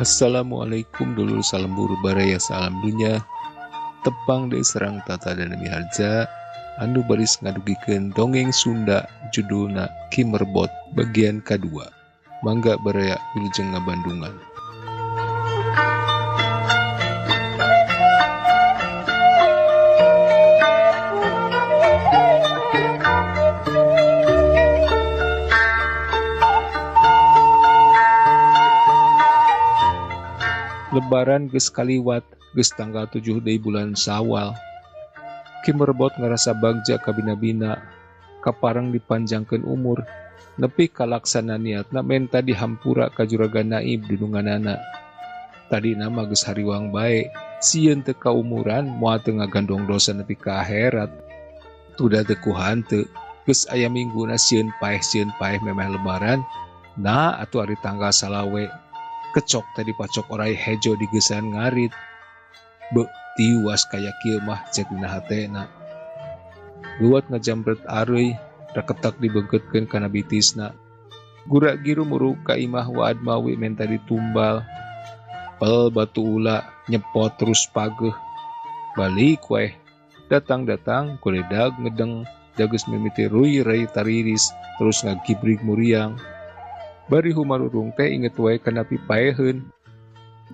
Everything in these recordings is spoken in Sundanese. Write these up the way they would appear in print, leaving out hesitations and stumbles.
Assalamualaikum dulur salembur baraya salam dunya. Tepang deui sareng Tata dan Miharja anu baris ngadugikeun dongeng Sunda judulna Ki Merbot bagian kadua. Mangga baraya wilujeng ngabandungan. Lebaran geus kaliwat, geus tanggal 7 deui bulan Sawal. Ki Merbot ngarasa bagja kabina-bina, kapareng dipanjangkeun umur, nepi kalaksana niatna menta dihampura ka juragan naib dununganana. Tadina mah geus hariwang bae, sieun teu kaumuran moal teu ngagandong dosa nepi ka akhirat. Tuda teu ku hanteu, geus aya mingguna sieun paeh memeh lebaran, nah atuh ari tanggal salawe. Kecok tadi pacok orai hejo digesan ngarit. Be tiwas kaya kieu mah cek dina hatena. Luat ngajambret areuy, raketak dibeungkeutkeun kana bitisna. Gura giru muru ka imah Waad Mawi menta ditumbal. Pel batu ula nyepot terus pageuh. Balik weh. Datang-datang goledag ngedeng dageus mimiti ruy rei tariris terus ngagibrig muriang. Bari humarurung teh inget wae kana pipaeheun.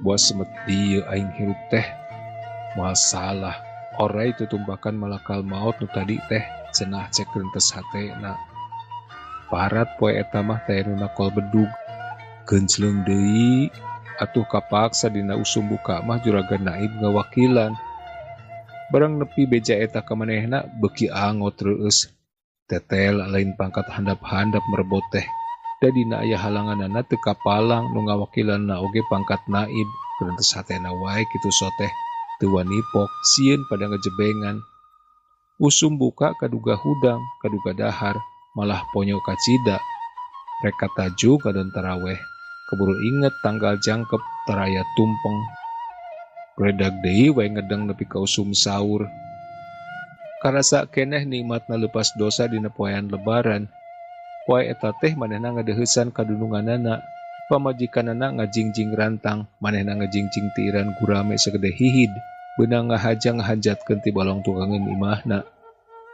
Buat semet dieu aing hirup teh. Moal salah, orai tutumbakan malakal maot nu tadi teh cenah cek rentes hatena. Parat poe eta mah teh nu nakol bedug. Gencleung deui atuh kapaksa dina usum buka mah juragan naib ngawakilan. Barang nepi beja eta ka manehna beuki angot reueus. Tetel lain pangkat handap-handap merebot teh. Dina aya halanganana teu kapalang nu ngawakilanna oge pangkat naib rentes hatena wae kitu soteh teu wanipok sieun pada ngejebengan. Usum buka kaduga hudang kaduga dahar malah ponyo kacida. Rek kataju kadon taraweh keburu inget tanggal jangkep taraya tumpeng. Redag deui wae ngedeng nepi ka usum sahur. Karasa keneh nikmatna leupas dosa dina poean lebaran. Poe eta teh manehna ngadeuheusan kadununganana, pamajikanana ngajingjing rantang, manehna ngajingjing tiiran gurame sagede hihid, beunang ngahaja ngahanjatkeun ti balong tukangeun imahna.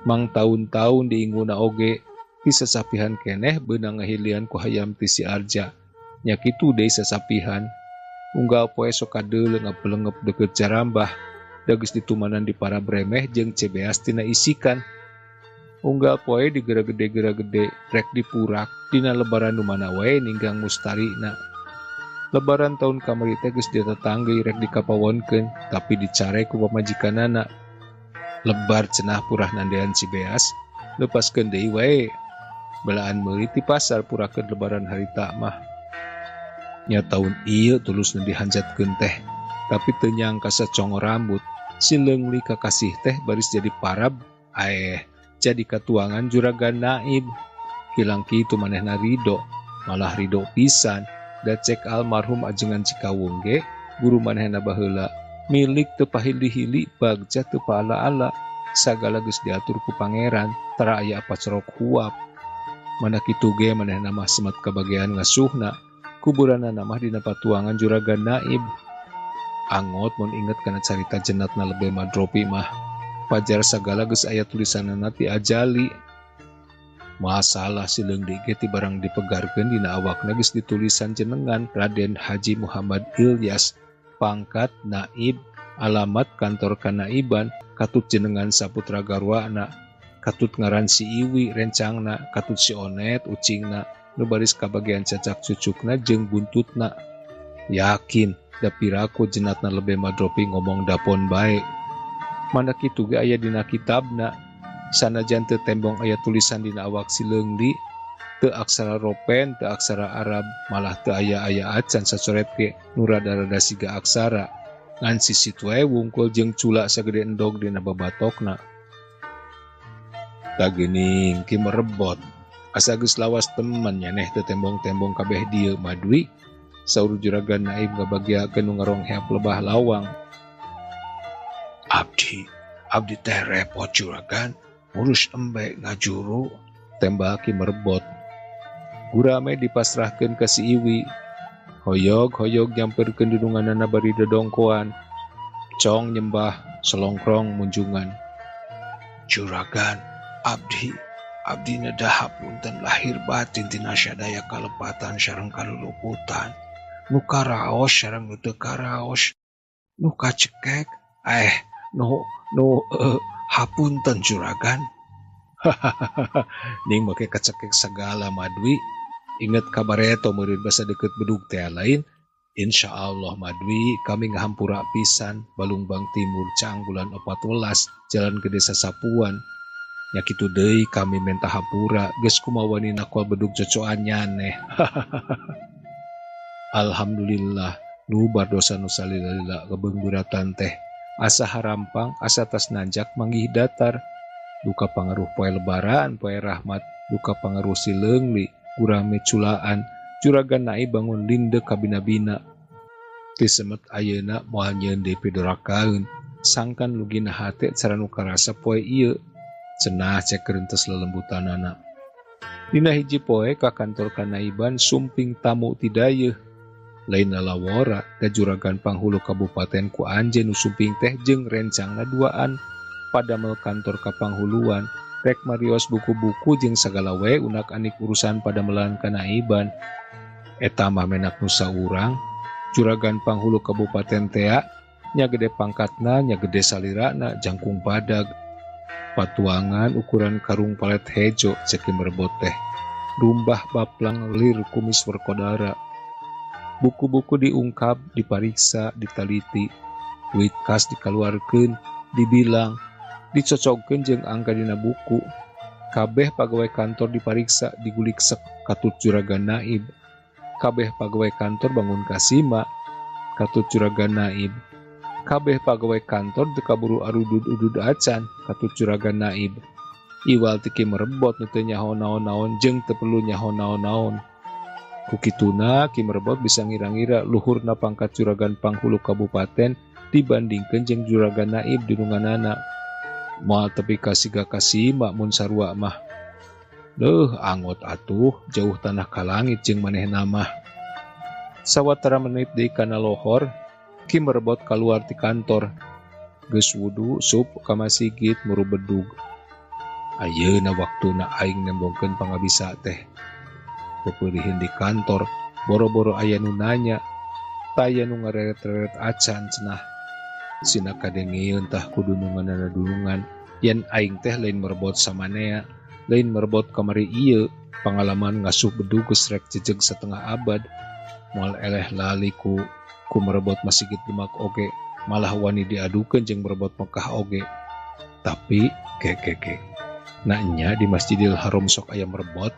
Mang taun-taun diinguna oge, ti sasapihan keneh beunang ngahilian ku hayam ti si Arja. Nya kitu deui sasapihan. Unggal poe sok kadeuleu ngabelengep deukeut jarambah, da geus ditumanan di para bremeh jeung cebeas tina isikan. Unggal poe digera-gede-gera-gede rek dipurak dina lebaran nu mana wae ninggang mustarina. Lebaran taun kamari teh geus ditatanggeui rek dikapawonkeun tapi dicare ku pamajikanana. Lebar cenah purah nandean Cibeas lepaskeun deui wae. Belaan meuli ti pasar purakeun lebaran harita mah. Nya taun ieu tulusna dihanjatkeun teh tapi teu nyangka sacongor rambut si leungli kakasih teh baris jadi parab aeh. Jadi katuangan juragan naib. Hilang kitu manehna ridho, malah ridho pisan. Da cek almarhum ajengan Cikawung ge, guru manehna baheula. Milik teu pahili-hili, bagja teu paala-ala. Sagala geus diatur ku pangeran, tara aya apa cerok huap. Mana kitu ge manehna mah semat kabagean ngasuhna. Kuburanana mah dina patuangan juragan naib. Angot mun inget kana carita jenatna lebe madropi mah. Pajar sagala geus aya tulisanana ti ajali. Masalah si leungdi ge ti barang dipegarkeun dina awakna geus ditulisan jenengan Raden Haji Muhammad Ilyas, pangkat naib, alamat kantor kanaiban, katut jenengan saputra garwana, katut ngaran si Iwi rencangna, katut si Onet ucingna, nu baris kabagian cacak cucukna jeung buntutna. Yakin da piraku jenatna lebe madropi ngomong dapon bae. Mana kitu ge aya dina kitabna, sanajan teu tembong aya tulisan dina awak si leungdi, teu aksara ropen, teu aksara Arab, malah teu aya-aya acan sacoret ge nu rada-rada siga aksara. Ngan sisit wae wungkul jeung cula sagede endog dina babatokna. Tah geuning Ki Merbot, asa geus lawas temen nyaneh teu tembong-tembong kabeh dieu madwi, saur juragan naib ngabagiakeun nu ngarongheap lebah lawang. Abdi teh repot juragan, ngurus embe ngajuru, tembak Ki Merbot. Gurame dipasrahkeun ka si Iwi. Hoyog-hoyog nyamperkeun dununganana bari dodongkoan. Cong nyembah selongkrong munjungan. Juragan abdi abdi nedah hapunten lahir batin tina sadaya kalepatan sareng kaluluputan. Nu karaos sareng nu teu karaos. Nu kacekek nu nu hapunten juragan. Ning make kacekek sagala madwi. Inget kabareto meureun basa deukeut bedug teh lain. Insya Allah madwi kami ngahampura pisan Balungbang Timur Cang bulan 14 jalan ke desa Sapuan. Nya kitu deui kami menta hampura geus kumawani nakol bedug cocoan nyaneh. Alhamdulillah lubar dosa nu salila-lila kebeungbeuratan teh. Asa harampang asa tas nanjak manggih datar. Duka pangaruh poe lebaran poe rahmat duka pangaruh sileungli gurame culaan juragan naib bangun linde kabina-bina. Ti semet ayeuna moal nyieun deui pidorakaeun sangkan lugina hate cara nu karasa poe ieu cenah cek rentes lelembutanana. Dina hiji poe ka kantor kanaiban sumping tamu ti dayeuh. Lain lalawora da juragan panghulu kabupaten ku anjeun nu sumping teh jeung rencangna duaan padamel kantor kapanghuluan rek marios buku-buku jeung sagala we unak-anik urusan padamelan kanaiban. Eta mah menak nusa urang juragan panghulu kabupaten tea nya gede pangkatna nya gede salirana jangkung badag patuangan ukuran karung palet hejo cek merebot teh rumbah baplang lir kumis werkodara. Buku-buku diungkap, dipariksa, ditaliti, duit kas dikaluarkeun, dibilang, dicocogkeun jeung angka dina buku. Kabeh pagawe kantor dipariksa, digulik sek katut juragan naib. Kabeh pagawe kantor bangun kasima katut juragan naib. Kabeh pagawe kantor teu kaburu arudud-udud acan katut juragan naib. Iwal teu merebot nu teu nyaho naon-naon jeung teu perlu nyaho naon-naon. Kukituna Ki Merebot bisa ngira-ngira luhurna pangkat juragan panghulu kabupaten dibandingkeun jeung juragan naib di dununganana. Moal tepi ka siga kasima mun sarua mah. Leuh angot atuh jauh tanah ka langit jeung manehna mah. Sawatara menit deui kana lohor, Ki Merebot kaluar ti kantor. Geus wudu sup ka masigit muru bedug. Ayeuna waktuna aing nembongkeun pangabisa teh. Pepeurihin di kantor, boro-boro aya nu nanya, taya nu ngareret-reret acan cenah. Sina kadengeun tah ku dununganana dunungan, yen aing teh lain merebot samanea, lain merebot kamari ieu, pangalaman ngasuh bedug geus rek jejeg setengah abad, moal eleh lali ku merebot masigit Demak oge, malah wani diadukeun jeung merebot Mekah oge. Tapi kekeke, nanya di Masjidil Haram sok aya merebot.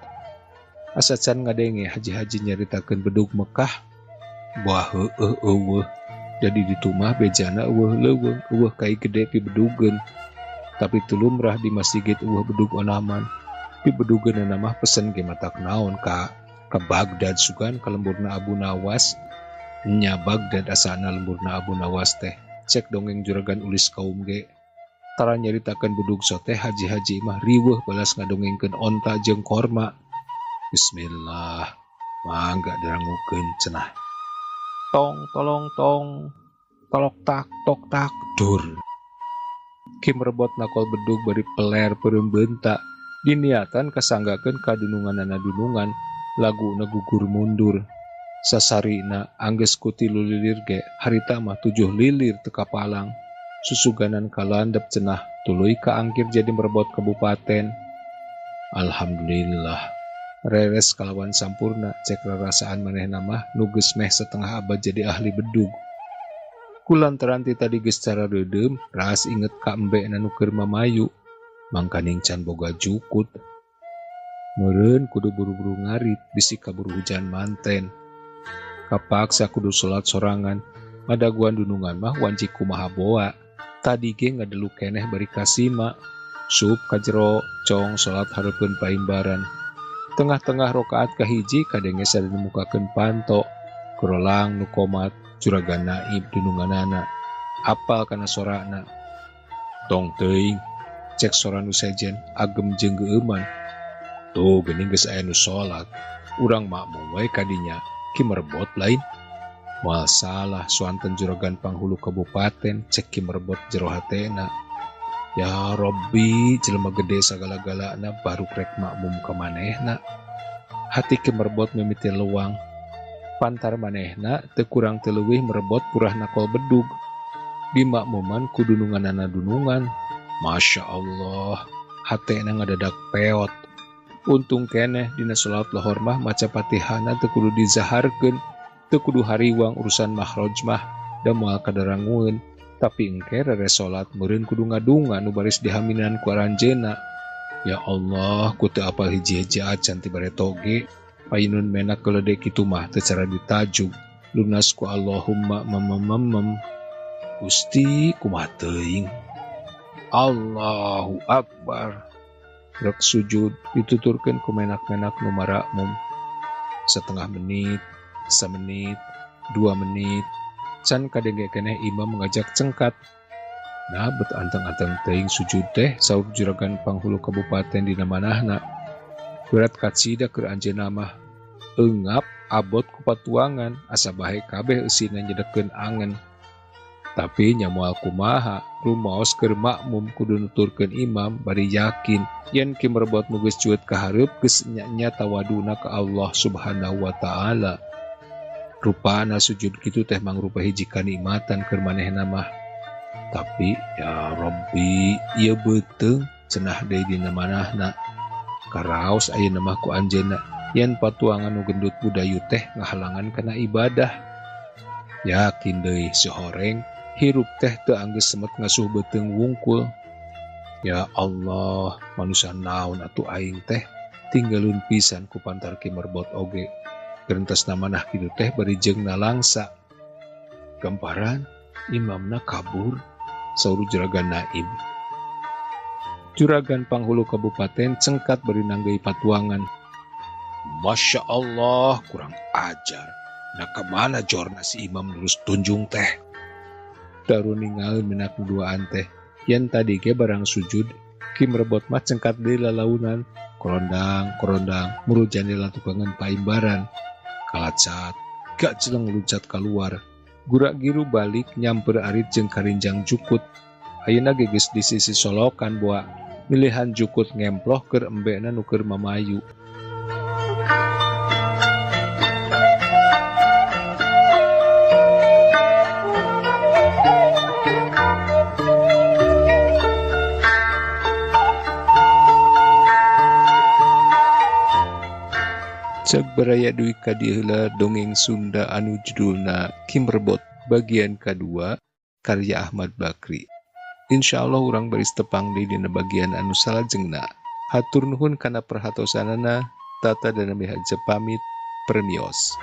Asa can ngadenge haji-haji nyaritakeun bedug Mekah. Wah heueuh eueuh. Jadi ditumah bejana eueuh leuweung, eueuh kai gede pibedugeun. Tapi teu lumrah di masjid eueuh bedug onaman. Pibedugeunna mah pesen ge matak naon ka Baghdad sugan ka lemburna Abu Nawas. Nya Baghdad asana lemburna Abu Nawas teh. Cek dongeng juragan ulis kaum ge. Tara nyaritakeun bedug soteh haji-haji mah riweuh balas ngadongengkeun onta jeung korma. Bismillah, mangga darangukeun cenah. Tong tolong tong, tolok tak tok tak dur. Ki Merebot nakol bedug bari peler peureum beunta, diniatan kasanggakeun ka dununganana dunungan, laguna gugur mundur. Sasarina anggeus ku 3 lilir ge, harita mah 7 lilir teu kapalang. Susuganan kalandep cenah, tuluy kaangkir jadi merebot kabupaten. Alhamdulillah. Reres kalawan sampurna cek rarasaan manehna mah nu geus meh setengah abad jadi ahli bedug. Kulantaran ti tadi geus cara reudeum, raas inget ka embekna nu keur mamayu, mangkaning can boga jukut. Meureun kudu buru-buru ngarit bisi kaburu hujan manten. Kapaksa kudu salat sorangan, madaguan dunungan mah wanci kumaha boa. Tadi ge ngadelu keneh bari kasima, sup ka jero cong salat hareupeun paimbaran. Tengah-tengah rokaat kahiji kadenge sada nemukakeun panto, kurolang nu komat juragan naib dununganana. Apal kana sorana. Tong teuing cek sora nu sejen agem jeung geueuman. Tuh geuning geus aya nu salat, urang makmum we kadinya. Ki Merbot lain. Moal salah suanten juragan panghulu kabupaten cek Ki Merbot jero hatena. Ya Robbi, jelema gede sagala-galana baru rek makmum ka manehna. Hati Ki Merbot mimiti leuwang. Pantar manehna teu kurang teu leuwih merebot purahna kol bedug. Di makmuman ku dununganana dunungan. Masya Allah, hatena ngadadak peot. Untung keneh dina salat lohor mah maca Fatihana teu kudu dizaharkeun, teu kudu hariwang urusan makhraj mah da moal kadarangueun. Tapi engke rere salat meureun kudu ngadunga nu baris dihaminan ku aranjeuna. Ya Allah, ku teu apal hiji-hiji acan ti bareto ge. Payunun menak geledek kitu mah teu cara ditajug. Lunas ku Allahumma mamamamam. Gusti kumaha teuing. Allahu Akbar. Rek sujud dituturkeun ku menak-menak nu marakmum. Setengah menit, samenit, 2 menit. Can kadenge keneh imam ngajak cengkat. Nah, bet anteng-anteng teuing sujud teh saur juragan panghulu kabupaten dina manahna. Berat kacida keur anjeunna mah. Eungap abot ku patuangan asa bahe kabeh eusina nyedekeun angen. Tapi nya moal kumaha, rumaos keur makmum kudu nuturkeun imam bari yakin yen Ki Merbot nu geus cueut ka hareup geus nya-nya tawaduna ka Allah Subhanahu wa taala. Rupana sujud kitu teh mangrupa hiji kanikmatan keur manehna mah. Tapi ya Rabbi, ieu beuteung cenah deui dina manahna. Karaos ayeuna mah ku anjeunna yen patuangan nu gendut budayu teh ngahalangan kana ibadah. Yakin deui si horeng hirup teh teu anggeus semet ngasuh beuteung wungkul. Ya Allah, manusia naon atuh aing teh tinggalun pisan ku pantar Ki Merbot oge. Gerentasna manah kitu teh bari jeung nalangsa. Gamparan imamna kabur, saur juragan naib. Juragan panghulu kabupaten cengkat bari nanggeuy patuangan. Masya Allah, kurang ajar. Nah kemana jorna si imam lurus tunjung teh? Daru ningal menak duaan teh. Yen tadi ge barang sujud, Ki Merbot mah cengkat deui lalaunan. Korondang, korondang, muru jandela tukangan paimbaran. Kalacat, gak jeleng luncat keluar. Gurak giru balik nyamper arit jeung karinjang jukut. Ayeuna ge geus di sisi solokan boa. Milihan jukut ngemploh keur embekna nu keur mamayu. Cek baraya duwi ka dieu heula dongeng Sunda anu judulna Ki Merbot bagian kadua karya Ahmad Bakri. Insyaallah urang baris tepang deui dina bagian anu salajengna. Hatur nuhun kana perhatosanana. Tata dana miharja pamit. Permios.